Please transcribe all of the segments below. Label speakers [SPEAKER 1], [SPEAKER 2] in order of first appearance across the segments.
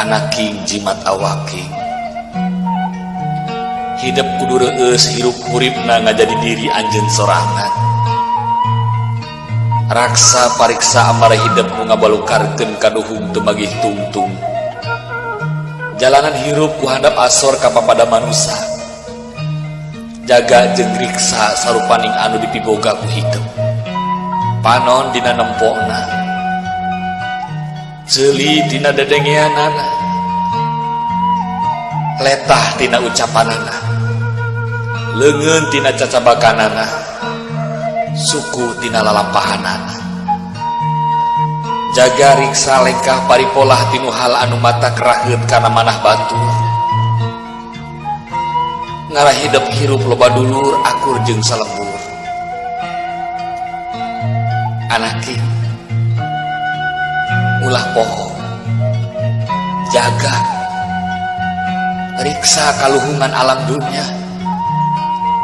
[SPEAKER 1] Anaking jimat awaking, hidep kudu reueus, hirup huripna ngajadi diri anjeun sorangan. Raksa pariksa amara hidep nu ngabalukarkeun kaduhung teu magih tungtung. Jalanan hirup ku handap asor ka papada manusa. Jaga jeung riksa sarupaning anu dipiboga ku hidep. Panon dina nempona, ceuli tina dedengeanana, letah tina ucapanana, leungeun tina cacabakanana, suku tina lalampahanana. Jaga riksa lengkah paripolah tinu hal anu matak raheut kana manah batur. Ngarah hidep hirup loba dulur, akur jeung salembur. Anaking, ulah poho, jaga riksa kaluhungan alam dunya.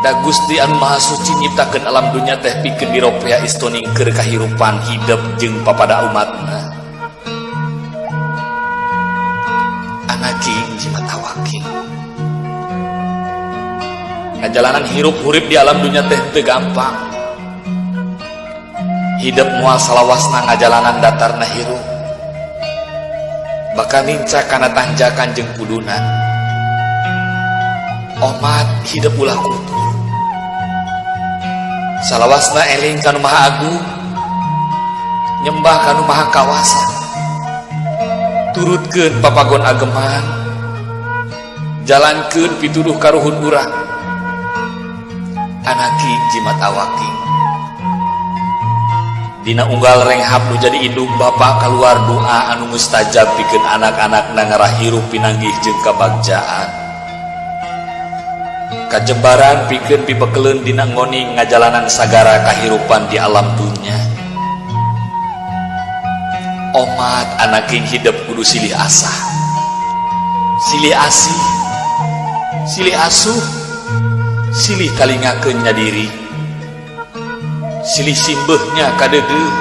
[SPEAKER 1] Da Gusti anu Maha Suci nyiptakeun alam dunya teh pikeun diropea istoning keur kahirupan hidep jeung papada umatna. Anaking jimat awaking, ngajalanan hirup hurip di alam dunya teh teu gampang. Hidep moal salawasna ngajalanan datarna hirup, bakal nincak kana tanjakan jeung pudunan. Omat hidep ulah kutur, salawasna eling kanu Maha Agung, nyembah kanu Maha Kawasa, turutkeun papagon ageman, jalankeun pituduh karuhun urang. Anaking jimat awaking, dina unggal renghap nu jadi indung bapa kaluar doa anu mustajab pikeun anak-anak ngarah hirup pinanggih jeung kabagjaan, kajembaran pikeun pibekeleun dina ngoning ngajalanan sagara kahirupan di alam dunya. Omat anaking, hidep kudu silih asah, silih asih, silih asuh, silih talingakeun nya diri, silih simbeuhnya kadeudeuh,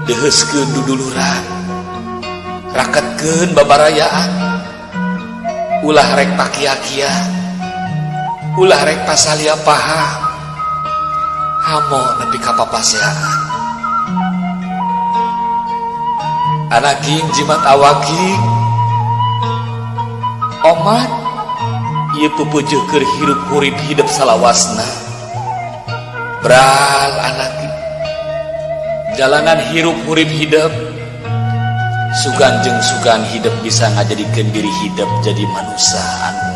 [SPEAKER 1] deuheuskeun duduluran, raketkeun babarayaan. Ulah rek pakia-kia, ulah rek pasalia paha, hamo nepi ka papaseaan. Anaking jimat awaking, omat ieu pepeujeuh keur hirup hurip hidep salawasna. Bral anaking, jalanan hirup hurip hidep sugan jeung sugan hidep bisa ngajadikeun diri hidep jadi manusia anu